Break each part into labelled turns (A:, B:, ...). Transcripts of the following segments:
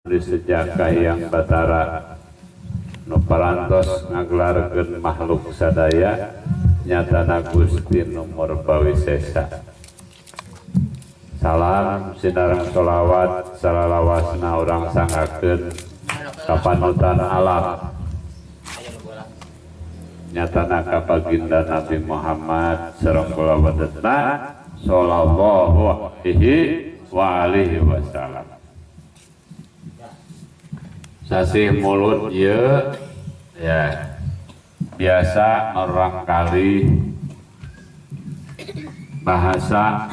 A: Disejak Kahiyang Batara nu parantos ngagelarkeun makhluk sadaya nyatana Gusti nu Murbawisesa. Salam sinareng sholawat salalawasna urang sanggakeun ka panutan alam nyatana ka baginda Nabi Muhammad sareng kulawargana sallallahu alaihi wa alihi wasallam. Sasih mulut ieu ya biasa orang kali bahasa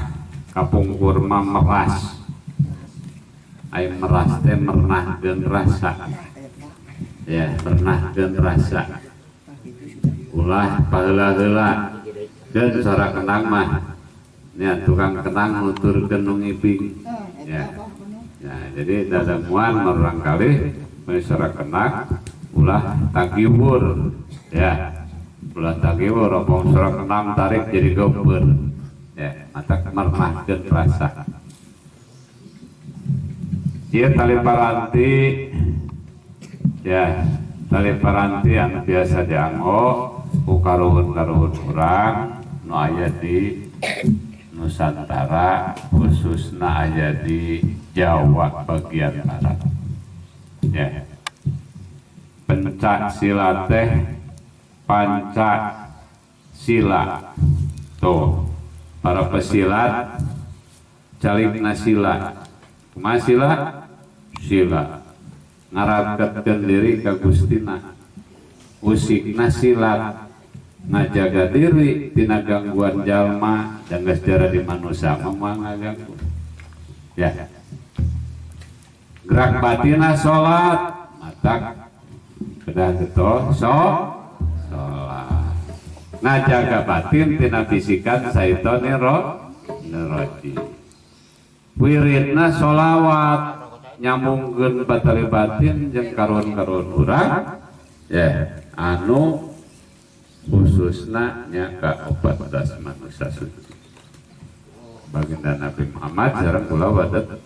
A: kapungkur mah meras. Ai meras teh mernahkeun rasa. Ya, mernahkeun rasa. Ulah paheula-heula dan suara kenang mah nya tukang kenang nuturkeun nu ngibing. Ya. Ya, jadi dadamuan orang kali suara kenang ulah tagiwur ya, ulah tagiwur opong suara kenang tarik jadi geumpeur ya, matak mernahkeun rasa. Ieu tali paranti ya, tali paranti anu biasa dianggo ku karuhun-karuhun urang nu aya di Nusantara, khususna aya di Jawa bagian barat. Ya. Pencak silat teh panca sila. Tuh, para pesilat calikna sila. Kumaha sila? Sila. Ngaraketkeun diri ka Gustina. Usikna silat ngajaga diri tina gangguan jalma dan geus jara di manusia mah moal ngaganggu. Ya. Gerak batina salat, matak kedah getol salat. Ngajaga batin tina bisikan saitonir rajim. Wiridna sholawat nyambungkeun batali batin jeung karuhun-karuhun urang ya anu khususna nya ka 14 manusia suci. Baginda Nabi Muhammad sareng kula wadat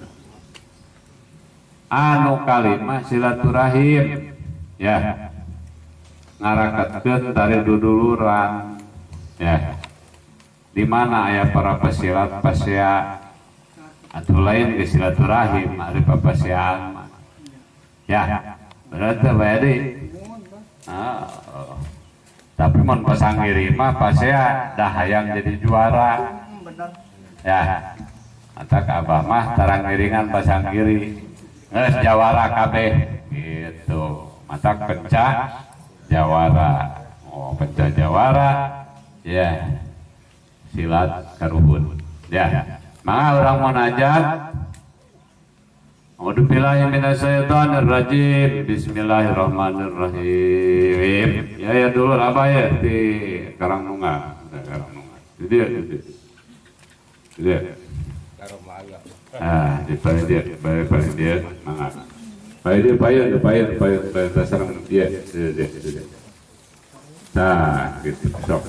A: anu kalimah silaturahim ya, ngaraketkeun tari duduluran ya, di mana aya para pesilat pasea atau lain ke silaturahim ari papaseaan mah ya, berarti bae deui. Tapi mun pasanggiri mah pasea dah hayang jadi juara ya, matak abah mah tarang ngiringan pasanggiri geus jawara kabeh gitu, matak pencak jawara. Oh, pencak jawara ya, silat karuhun ya. Maka orang munajat A'udzubillahi minasyaitonirrajim. Bismillahirrahmanirrahim. Ya ya dulu apa ya di Karangnunga, Karangnunga. Di dia, di dia. Ah, di paling dia, paling dia, mangga. Paling dia, payun, payun, payun, payun, tasarang dia, dia, dia, dia. Nah, gitu. Sok.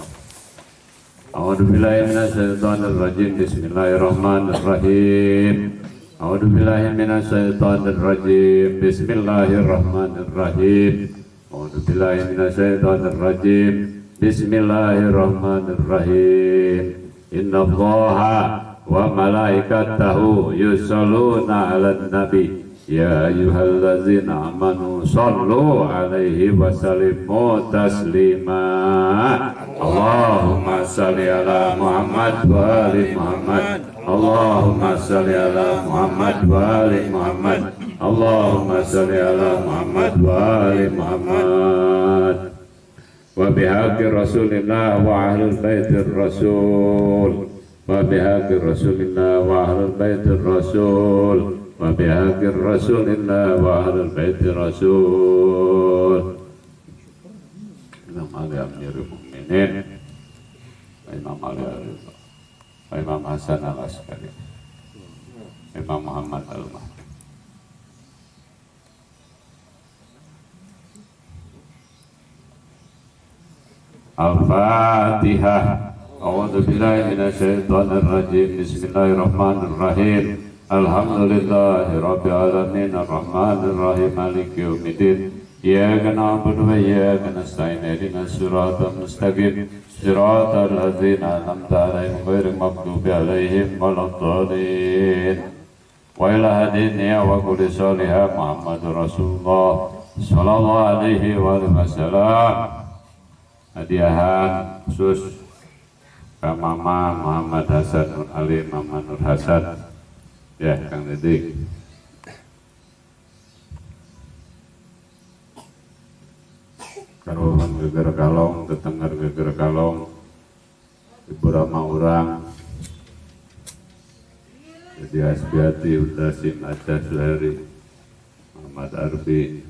A: A'udzubillahi minasyaitonirrajim. Bismillahirrahmanirrahim. A'udzubillahi minasyaitonirrajim. Bismillahirrahmanirrahim. A'udzubillahi minasyaitonirrajim. Bismillahirrahmanirrahim. Innallaha wa malaikatahu yusholluna 'alan nabi ya ayyuhallazina amanu shollu 'alaihi wa sallimu taslima. Allahumma sholli ala Muhammad wa ali Muhammad. Allahumma sholli ala Muhammad wa ali Muhammad. Allahumma sholli ala Muhammad wa ali Muhammad. Wa bihaqqi Rasulillah wa ahlul baitir Rasul. Wa bihaqqi Rasulillah wa ahlul baitir Rasul. Wa bihaqqi Rasulillah wa ahlul baitir Rasul. Imam Ali Amirul Mukminin, Imam Ali Al-Ridha, Imam Hasan Al-Askari, Imam Muhammad Al-Mahdi. Al-Fatihah. A'udzu billahi minasyaitonir rajim. Bismillahirrahmanirrahim. Alhamdulillahi rabbil alamin arrahmanir rahim maliki yaumiddin. Iyyaka na'budu wa iyyaka nasta'in ihdinas siratal mustaqim siratal ladzina an'amta 'alaihim ghairil maghdubi 'alaihim waladdallin. Wa ila hadiniya wa kulli salihah Muhammadur Rasulullah sallallahu alaihi wasallam. Hadiahan khusus ka Mama Muhammad Hasan Nur Ali, Mama Nur Hasan, ya Kang Didik. Karuhun geger kalong, tetengger geger kalong, ibu rama urang, jadi Asbiati, Udasim, Aceh Suheri, Muhammad Arbi,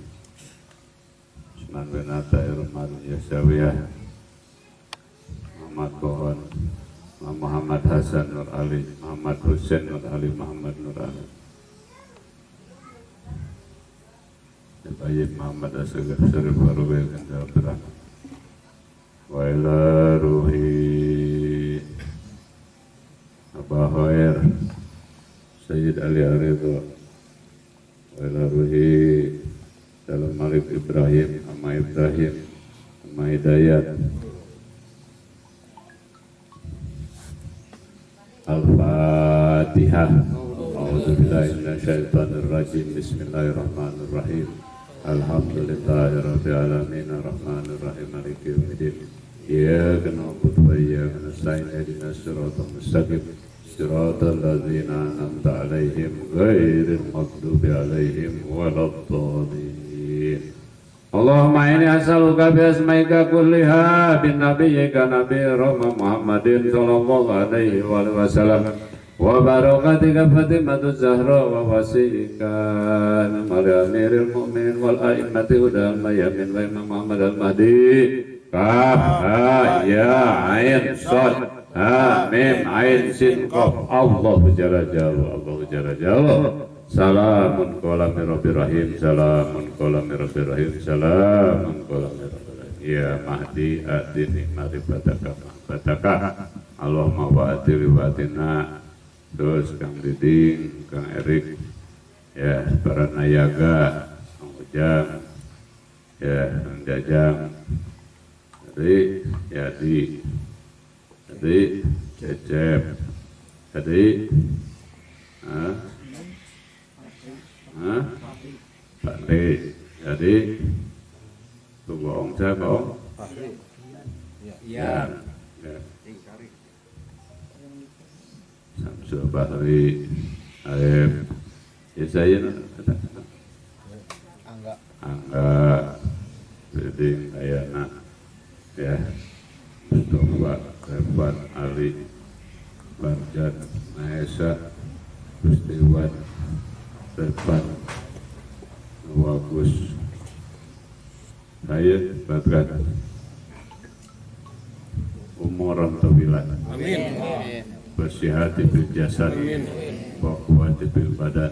A: Usman Benata, Irman Yasawiyah, Muhammad Kohon, Muhammad Hasan Nur Ali, Muhammad Hussein Nur Ali, Muhammad Nur Ali, Tayyib Muhammad Asghar Syarif Warwil Kanjal Abdurrahman. Wa ila ruhi Abah Khair Sayyid Ali Aridho. Wa ila ruhi Dalam Malik Ibrahim, Ama Ibrahim, Ama Hidayat. Al-Fatihah. A'udzubillahi minasyaitonir rajim. Bismillahirrahmanirrahim. Alhamdulillahirabbil alamin arrahmanir rahim maliki yaumiddin. Iyyaka na'budu wa iyyaka nasta'in ihdinas siratal mustaqim siratal ladzina an'amta 'alaihim ghairil maghdubi 'alaihim waladdallin. Allahumma inni as'aluka bi asma'ika kulliha bin nabiyyika nabi rahmah Muhammadin sallallahu alaihi wasallam wa barakatika Fatimatu Zahra wa wasika mali amiril mu'minin wal a'immati hudal mayamin wa imam Muhammad al-Mahdi. Kaf ha ya ain sad ha mim ain sin qaf. Allahu jalla jalaluhu, Allahu jalla jalaluhu. Salamun qawlan min rabbir rahim, salamun qawlan min rabbir rahim, salamun qawlan min rabbir rahim. Ya Mahdi adini marifataka mahbataka. Allahumma wa atili wa atina. Terus Kang Diding, Kang Erik, ya para nayaga, Kang Ujang, ya Kang Jajang, Ri, Yadi, Ri, Cecep, Ri, Pak Ri, Yadi, tuh bohong, saya bohong, ya, ya. Samsul Bahri, Arif, Yesaya, Angga, Angga, Diding, Ayana, ya, Mustafa, Revan, Ali, Barjan, Mahesa, Gustiwan, Revan, Wagus, Sayyid, Badran, Umuran Tawilan. Amin. Bersihati bil jasad, wa quwwati bil badan,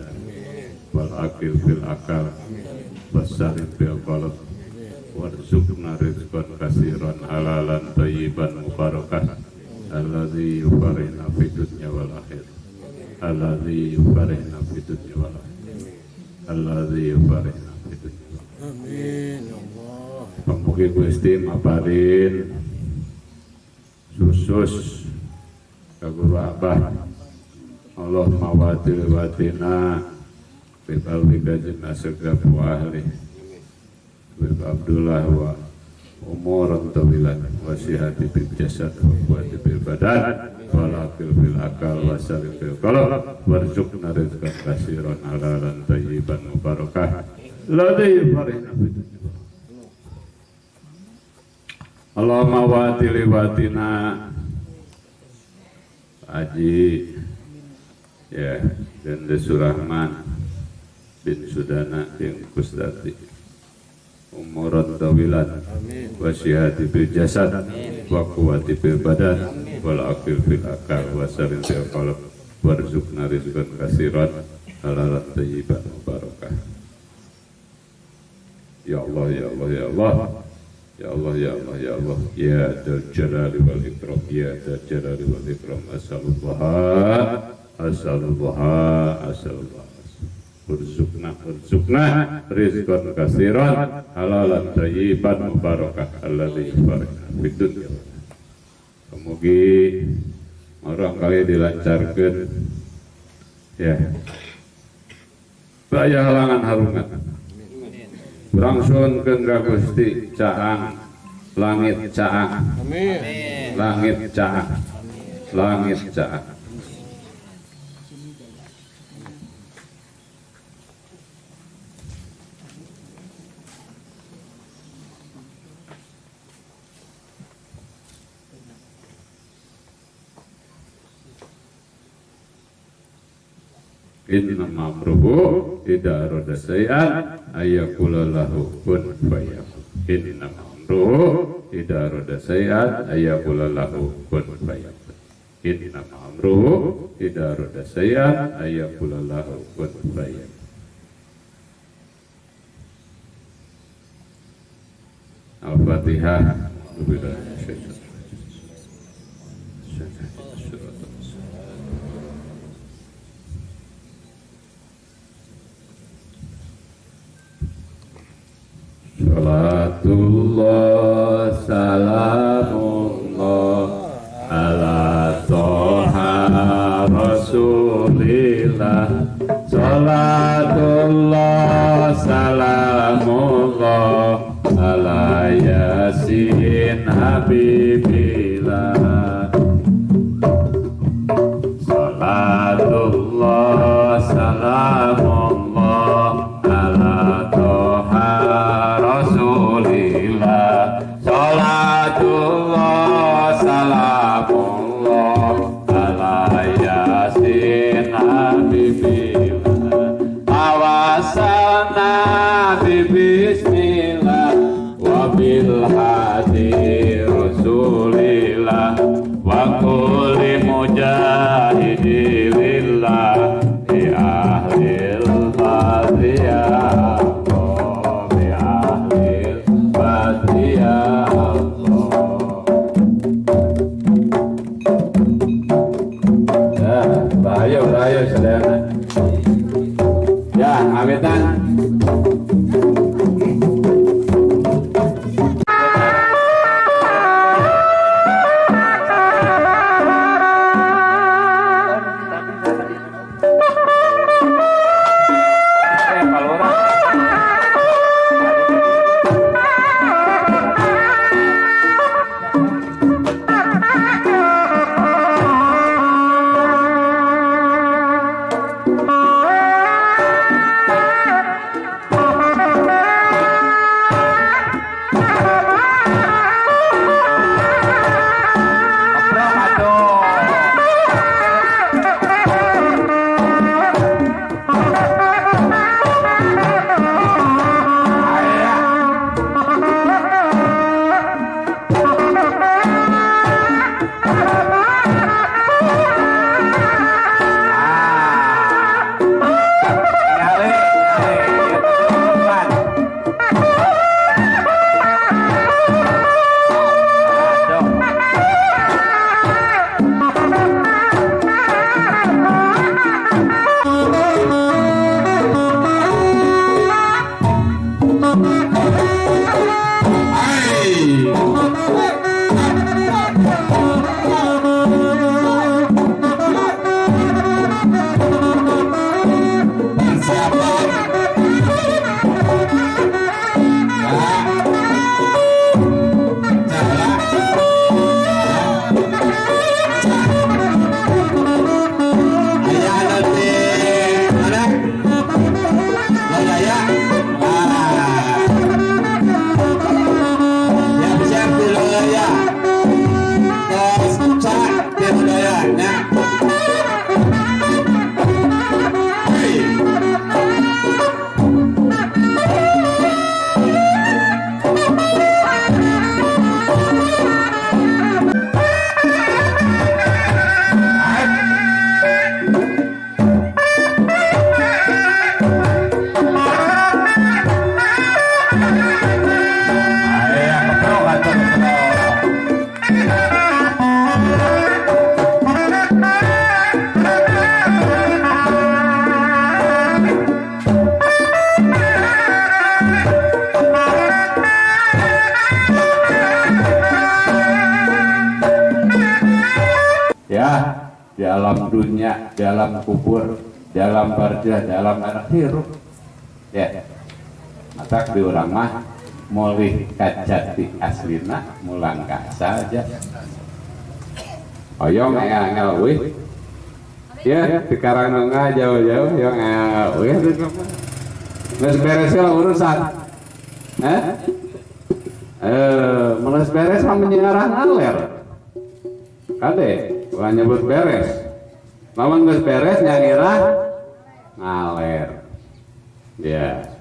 A: wal aqil bil akal, wasalim bil qalb, warzuqna rizqan katsiran halalan thayyiban mubarakah, alladzi yufarihna fid dunya wal akhirah, alladzi yufarihna fid dunya wal akhirah, alladzi yufarihna fid dunya wal akhirah. Amin ya Allah. Pamugi Gusti maparin susus ka guru abah. Allahumma watil watina bi qalbi jannah wa ahli bi Abdullah wa umuran tawilan wa sihati bil jasad wa quwwati bil badan wa aqil bil akal wa salim bil qalb warzuqna rizqan katsiran halalan thayyiban mubarakah ladzi farihna bi dunya. Allahumma watil watina Haji ya dan Surahman bin Sudana bin Kusdati umuran tawilan wa sihati bil jasad wa quwwati bil badan wal aqil fil akal wa salim fil qalb warzuqna rizqan katsiran halalan thayyiban mubarakah. Ya Allah ya Allah ya Allah ya Allah ya Allah ya Allah ya dzal jalali wal ikram ya dzal jalali wal ikram. As'alullah As'alullah, as'alullah. Urzuqna, urzuqna rizqan katsiran halalan thayyiban mubarakah alladzi yubarik fid dunya. Mugi orang kali dilancarkeun ya. Baya halangan harungan. Urang suhunkeun ka Gusti caang langit caang.
B: Amin.
A: Langit caang. Langit caang. Inna amruhu idza arada syai'an ayyaqula lahu kun fayakun. Inna amruhu idza arada syai'an ayyaqula lahu kun fayakun. Inna amruhu idza arada syai'an ayyaqula lahu kun fayakun. Al-Fatihah. Salatullah salamullah ala toha rasulillah. Salatullah salamullah ala yasin habibillah. Salatullah salamullah ala toha rasulillah. Salatullah salamullah ala yasin habibillah. Awasalna bi bismillah wa bil hadi rasulillah. dunia, di alam kubur, di alam barzah, di alam akhirat hirup. Ya. Matak di urang mah mulih kajati aslina mulang ka saja. Oyong engel-engel wih. Ya, di Karangnengah jauh-jauh yang engel wih. Geus beres lah urusan. Hah? Geus beres mah menyerah ngaler. Kade, ulah nyebut beres. Lamun geus beres nyangirah ngaler. Ya.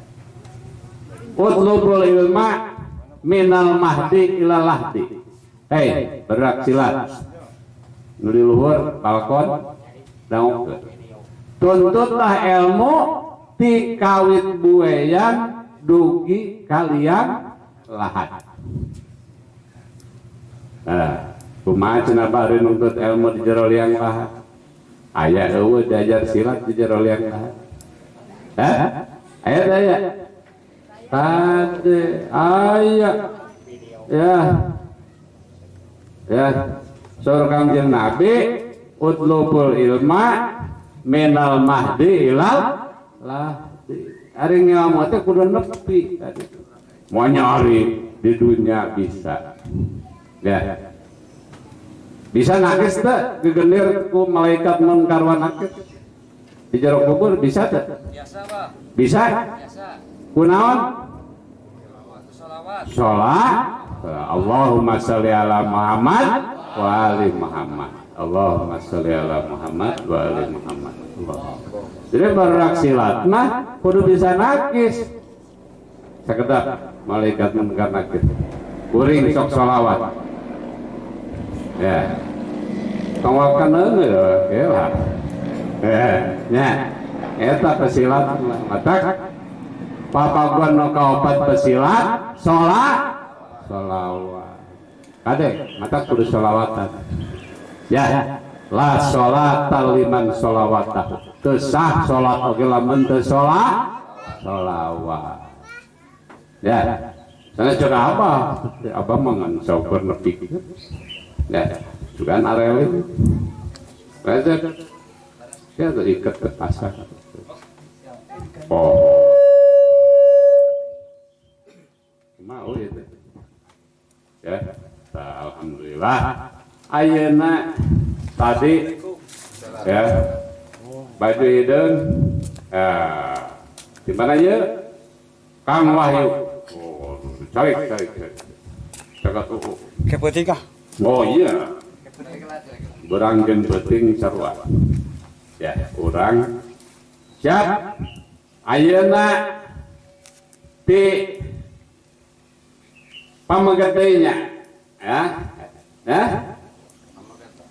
A: Utlubul ilma minal mahdi ila lahdi. Hei, berak silat. Nu di luhur balkon daung. Tuntutlah ilmu ti kawit bueyan dugi kalian lahat. Nah, kumaha cenah bari nuntut ilmu di jero liang lahat? Aya eueuh diajar silat di jero liang lahat. Hah? Aya teh aya? Tade aya. Ya. Ya. Saur Kangjeng Nabi utlubul ilma minal mahdi ilal lahdi. Ari ngilmu teh kudu nepi. Mau nyari di dunia bisa. Ya. Bisa nakis teh gegendir ku malaikat munkar wa nakir. Di jero kubur bisa teh?
B: Biasa, Pak.
A: Bisa?
B: Biasa.
A: Kunaon?
B: Sholawat.
A: Sholat. Allahumma sholli ala Muhammad wa ali Muhammad. Allahumma sholli ala Muhammad wa ali Muhammad. Allah. Jadi barak silat mah kudu bisa nakis. Sakedap malaikat munkar nakir. Kuring sok sholawat. Ya. Tong wakeun ya lah. Nya. Eta pesilat matak papaguan nu kaopat pesilat sholat sholawat. Kade matak kudu sholawatan. Ya, la sholata liman sholawata. Teu sah sholat oge lamun teu sholat sholawat. Ya. Sana juga apa? Abah mah ngan saukur nepi. Ya, juga areli. Raja. Ya terikat ke pasar. Oh. Mau itu. Ya, alhamdulillah. Ayeuna tadi ya baju hideung di mana ye? Kang Wahyu. Oh, cari cari cari. Cakat tuh.
C: Kepeting kah?
A: Oh iya. Berang jeung peuting sarua. Ya, urang siap. Ayeuna ti pamegat deui nya. Ya. Ya.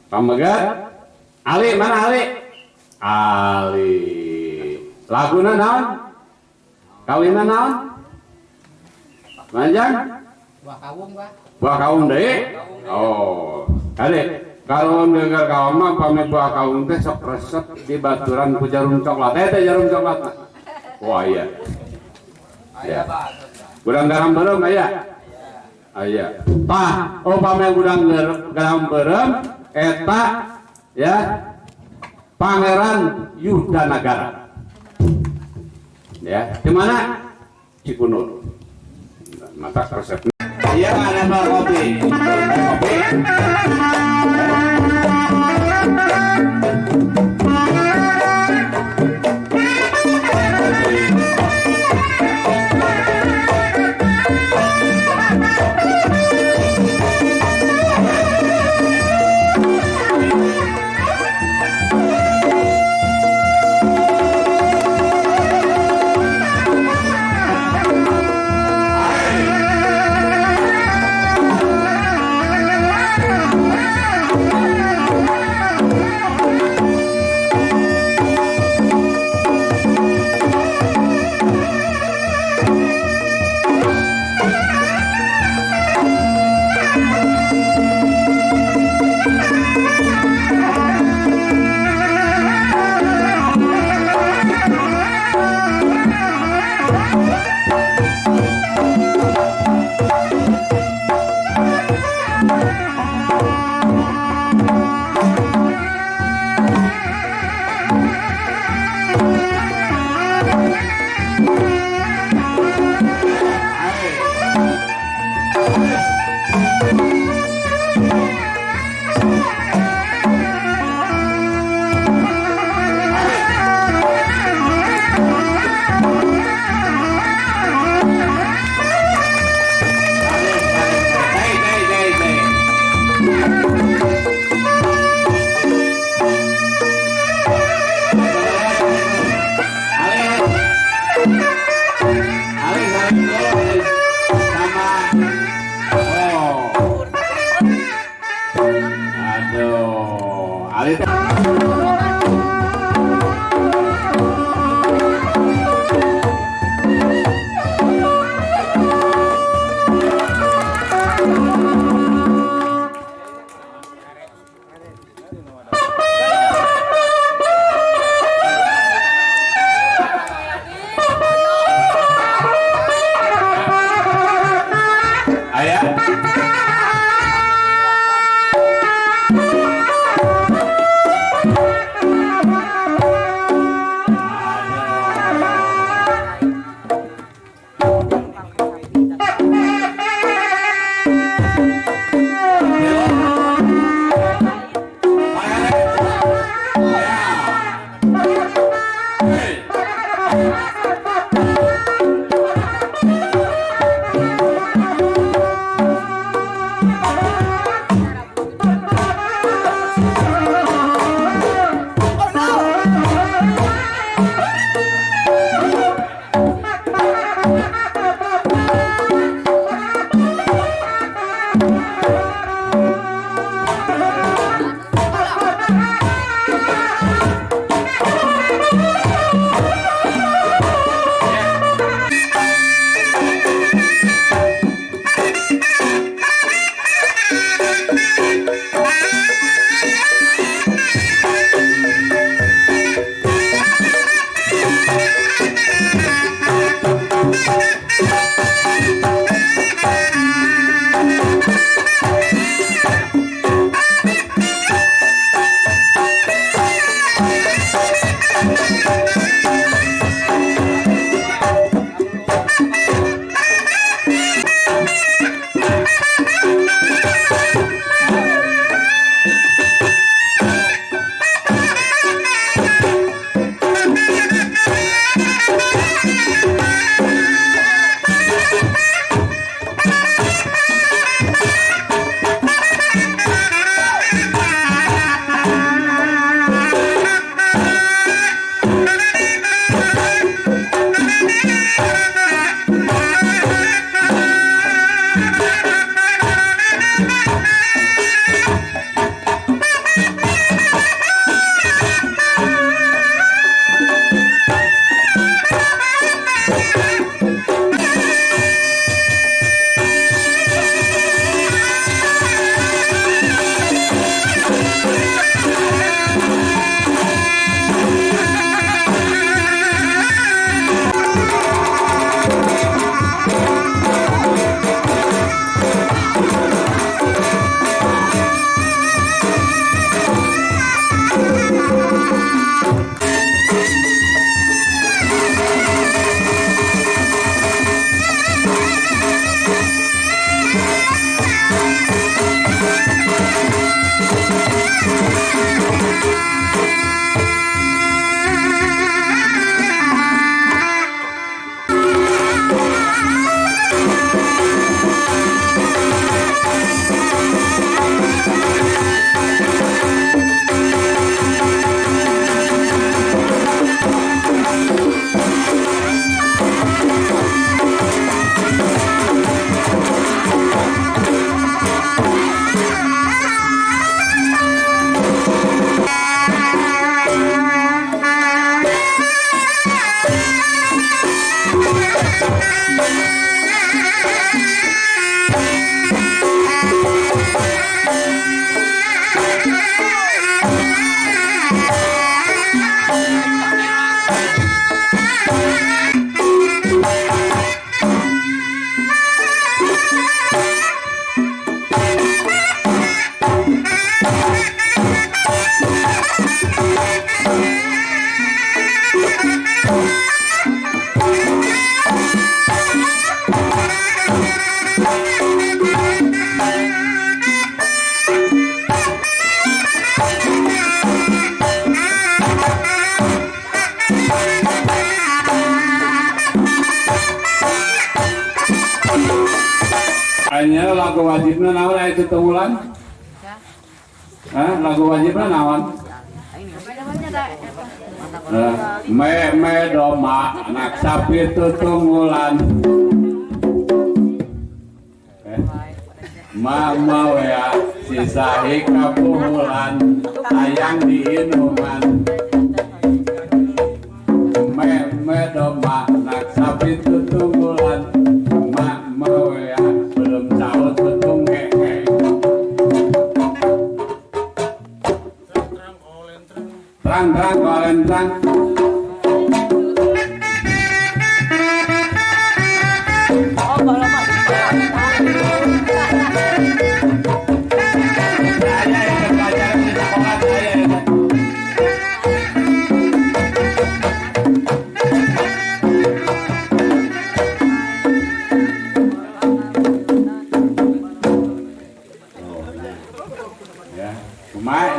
A: Pamegat Ali mana Ali? Ali. Laguna naon? Kawinna naon? Manjang?
B: Buah kawung, Pak.
A: Buah kawung deui? Oh, kade. Kalau denger kawung mah pami buah kawung teh sok resep di baturan ku jarum coklat. Teh jarum coklat. Wah iya. Ya. Gudang garam beureum aya? Aya. Tah, oh pami gudang garam beureum eta ya Pangeran Yudanagara. Ya, di mana? Cikunur. Matak resepnya. Iya, ada kopi. Kopi. Nya lagu wajibna naon aya tutunggulan? Hah, lagu wajibna naon? Me me domba anak sapi tutunggulan. Mama wea sisa kapuhulan hayang diinuman. Me me domba anak sapi tutunggulan. Mama wea belum caut betung ngenge. Terang terang kolentrang.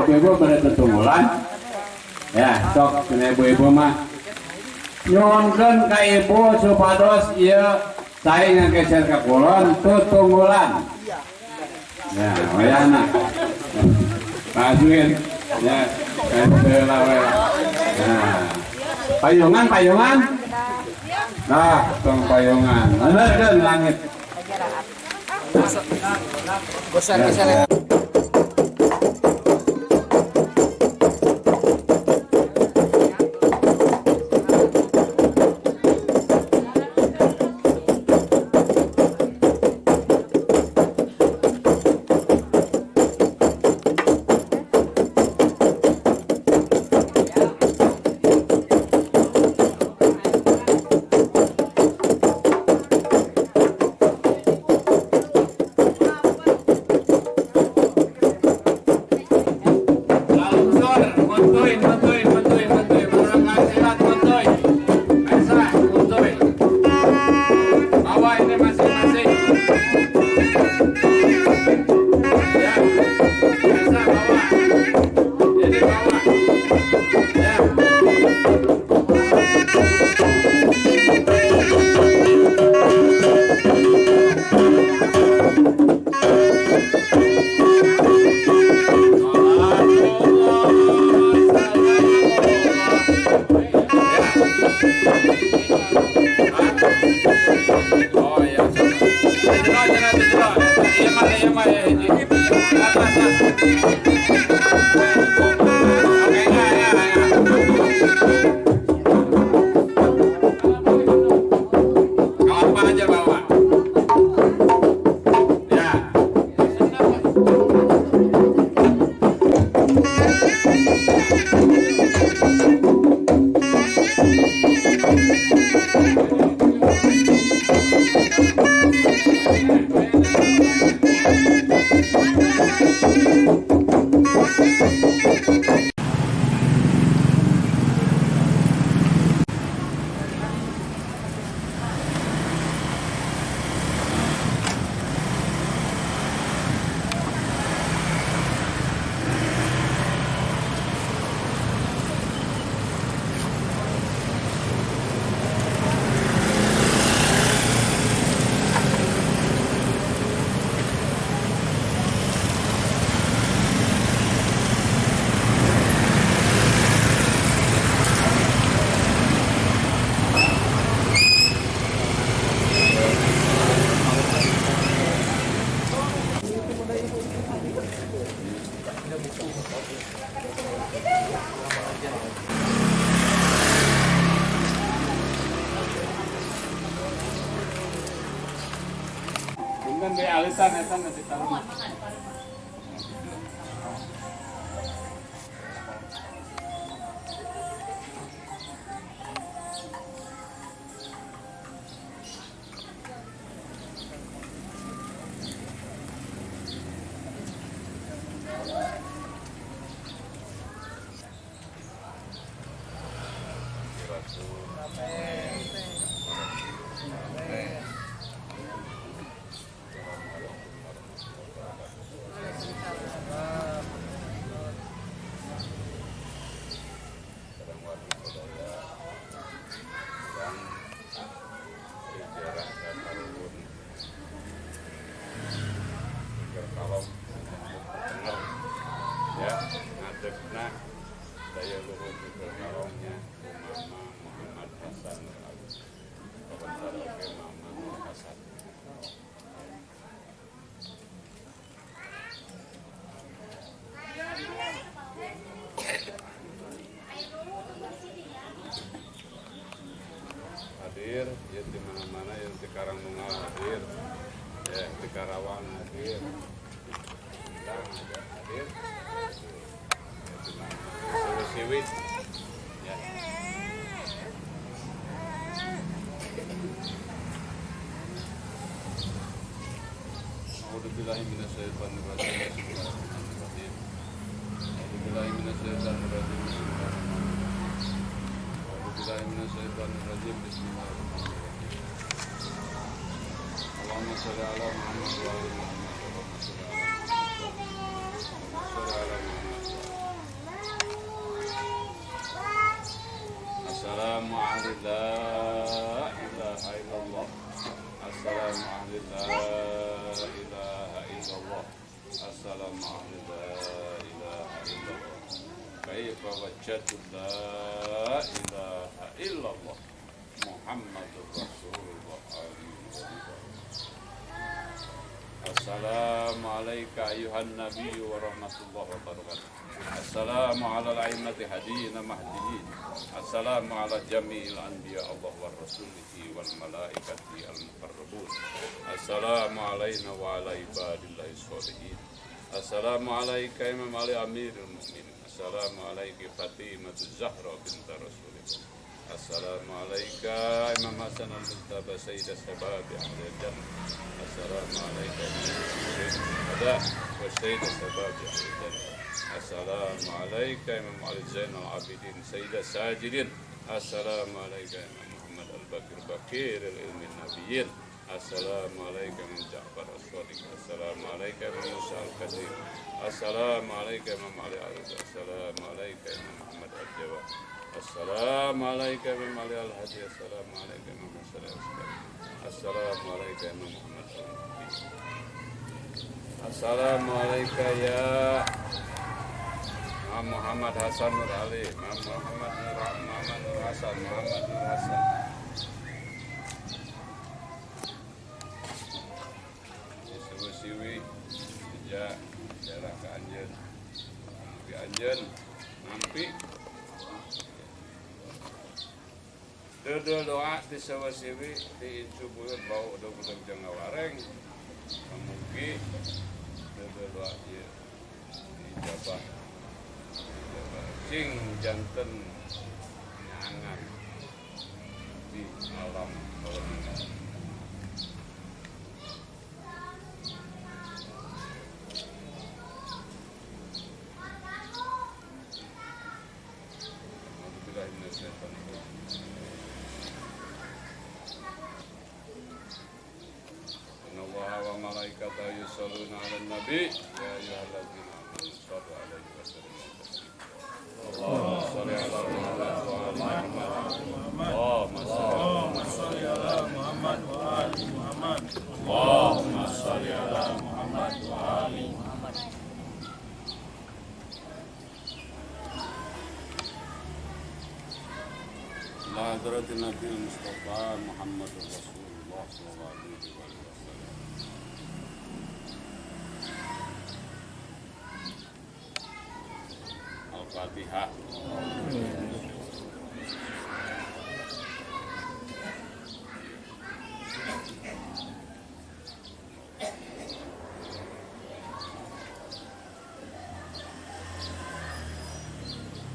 A: Ibu-ibu pada tetunggulan ya sok kena ibu-ibu mah nyuhunkeun ka ibu supados ieu sae ngageser ka kulon tutunggulan ya wayahna pajuin ya heula we. Nah payungan payungan nah tong payungan benerkeun langit
B: besar besar.
A: Mana yang di Karangnunggal hadir, ya di Karawang hadir, Sumedang ada hadir, ya, Siwi-siwi, ya. A'udzubillahi minasyaitonirrajim. Bismillahirrahmanirrahim. A'udzubillahi minasyaitonirrajim. Bismillahirrahmanirrahim. A'udzubillahi minasyaitonirrajim. Bismillahirrahmanirrahim. Allahumma sholli ala Muhammad wa ali Muhammad. Allahumma sholli ala Muhammad. Assalamu alaikum la ilaha illallah. Assalamu alaikum la ilaha illallah. Assalamu alaikum la ilaha illallah. Kaifa wajadtu la ilaha illallah Muhammadur Rasulullah. Amin. Assalamu alayka ayuhan nabiyyu wa rahmatullahi wa barakatuh. Assalamu ala al-a'immati hadina mahdiyin. Assalamu ala jami'il anbiya Allah wa rasulihi wal malaikati al-muqarrabun. Assalamu alayna wa ala ibadillahi sholihin. Assalamu alayka imam ali amiril mu'minin. Assalamu alayka Fatimatu Zahra binta Rasulillah. Assalamu alayka Imam Hasan al-Mujtaba Sayyid Sabab Ahli Jannah. Assalamu alayka Imam wa Sayyid Sabab Ahli Jannah. Assalamu alayka Imam Ali Zainal Abidin Sayyid Sajidin. Assalamu alayka Imam Muhammad al-Bakir Bakir al-Ilmi Nabiyyin. Assalamu alayka Imam Ja'far as-Sadiq. Assalamu alayka Imam Musa al-Kadir. Assalamu alayka Imam Ali al-Rida. Assalamu alayka Imam Muhammad al-Jawad. Assalamu alayka Imam Ali al-Hadi. Assalamu alayka Imam Hasan al-Askari. Assalamu alayka Imam Muhammad al-Mahdi. Assalamu alayka ya Imam Muhammad Hasan Nur Ali, Imam Muhammad Nur Muhammad Nur Hasan, Muhammad Nur Hasan. Siwi sejak jarak ke anjeun. Nampi anjeun, nampi. Dodol doa di sawa-siwi di incu buyut bau udah-udah jangan wareng. Mugi dodol doa ieu dijabah. Dijabah cing janten nyangan di alam kawenangan. Yusalluna 'alan nabi ya ayyuhalladzina amanu shallu 'alaihi wa sallimu taslima. Allahumma shalli 'ala Muhammad wa ali Muhammad. Allahumma shalli 'ala Muhammad wa ali Muhammad. Allahumma shalli 'ala Muhammad wa ali Muhammad. Ila hadratin Nabi Mustafa Muhammadur Rasulullah sallallahu alaihi wasallam. Al-Fatihah.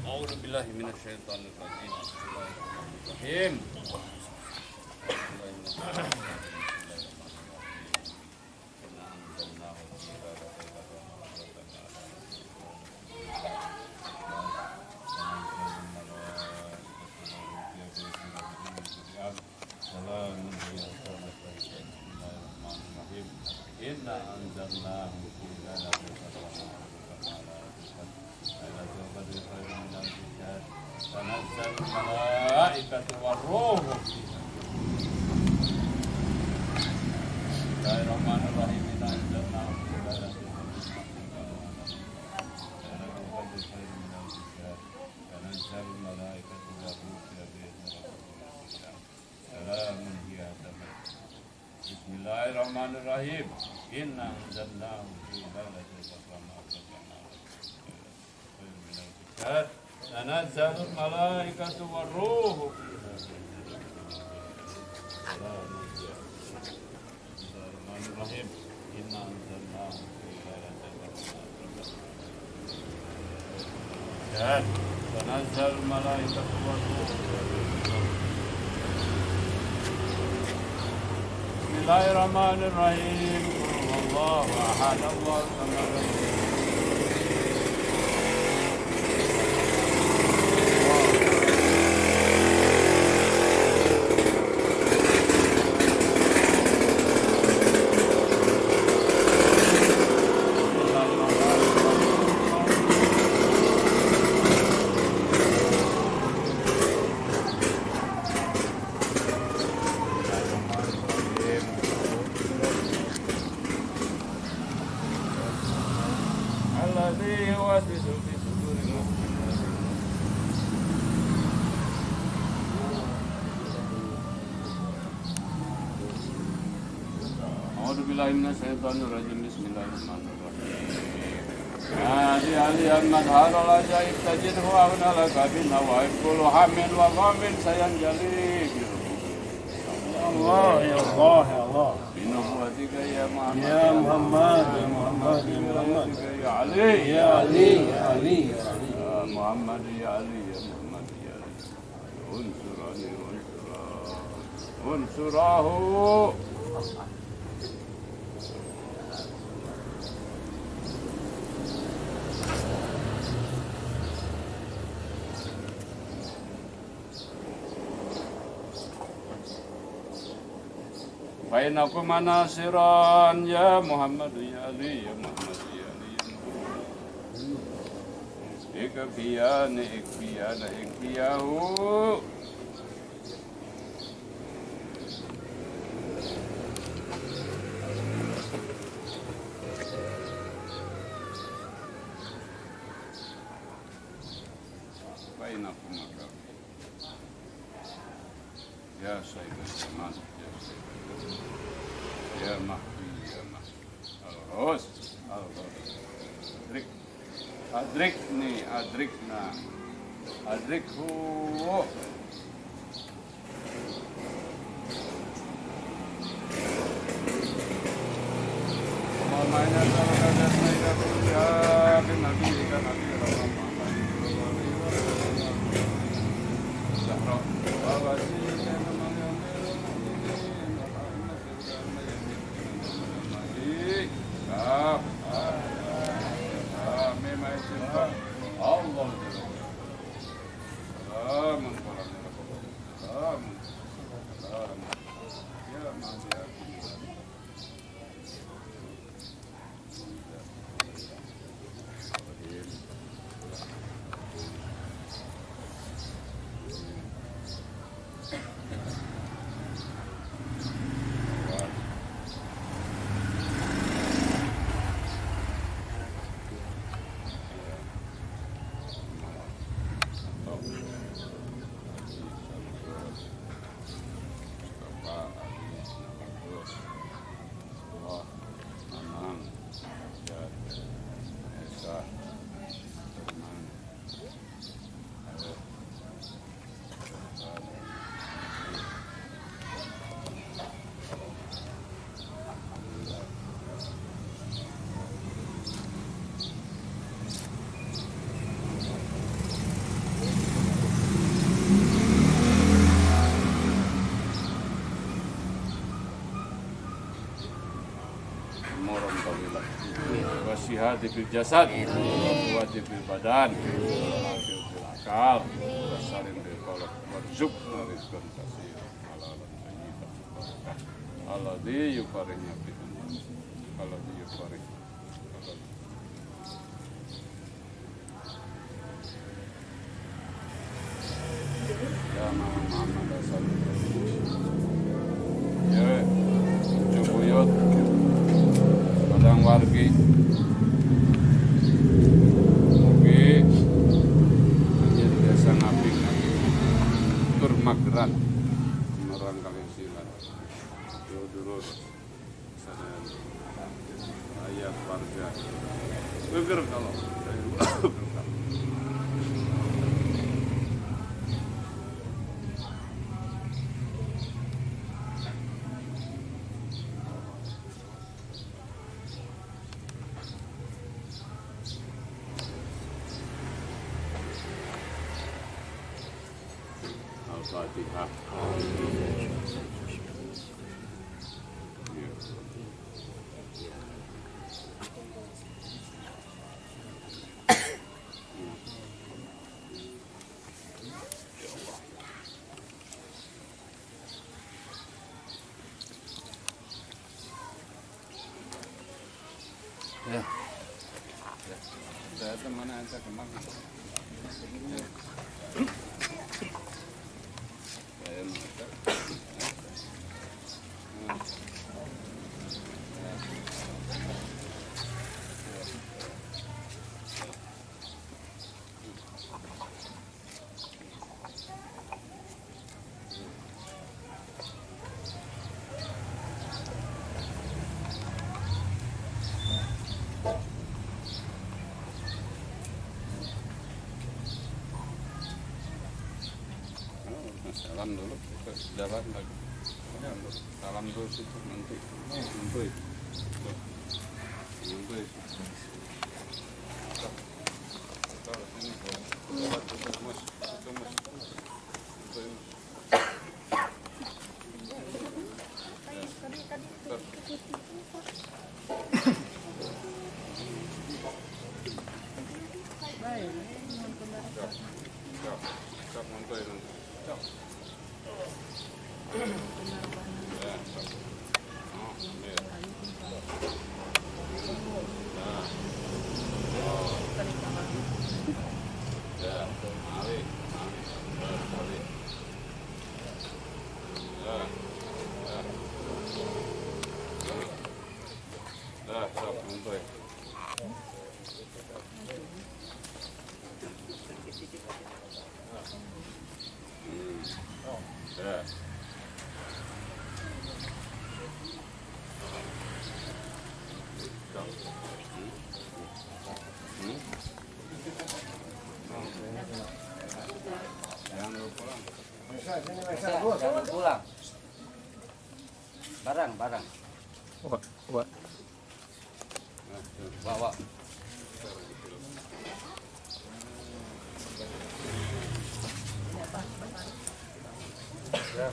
A: A'udzu billahi minasyaitonir rajim. Bismillahirrahmanirrahim. Inna anzalnahu fi lailatul qadr wa ma lailatul qadri khairun minal alfi syahr tanazzalul malaikatu warruhu fiha. Bismillahirrahmanirrahim. Inna anzalnahu fi lailatul qadri khairun minal alfi syahr tanazzalul malaikatu warruhu fiha bi'izni rabbihim. Salamun hiya hatta. Bismillahirrahmanirrahim. Inna anzalnahu fi lailatul qadri wa ma adraka ma khairun minal alfi syahr tanazzalul malaikatu warruhu fiha. تنزل الملائكة والروح. بسم الله الرحمن الرحيم. قل هو الله أحد الله الصمد.
C: Allah ya Allah ya Allah. Ya Muhammad ya Muhammad ya Muhammad ya Ali ya Ali ya Ali ya
A: Muhammad ya Ali ya Muhammad ya Ali. Unsurani unsurahu. Bainakum nasiran ya Muhammad ya Ali ya Muhammad ya Ali ya Muhammad. Ikfiyani ikfiyana ikfiyahu. Bainakum ya Sayyid al-Zaman ya Sayyid ya Mahdi ya Mahdi Al-Ros Al-Ros Adrik Adrikni Adrikna Adrikhu. Allahumma inna nas'aluka al-jannata bi nabiyyika nabiyyina Muhammad sallallahu alaihi wa sallam wa wasihati bil jasad, wa bil badan, wa bil akal, wa salim bil qalb, warzuqna rizqan katsiran halalan thayyiban barakah. Alladzi yufarihna bihi, alladzi yufarih. Ya Muhammad sallallahu alaihi wasallam. Ya Cubuyut Padang wargi. Mugi anjeun biasa ngabing tur mageran merang kalian silat. Dulur sadaya ayah warga. Geger kalau Al-Fatihah.
B: Ya.
A: Saya mana aja kemana? Salam dulu, jalan lagi. Salam dulu situ nanti. Nanti. Nanti.
B: Jangan pulang. Barang, barang.
C: Wah.
B: Bawa.
A: Ya.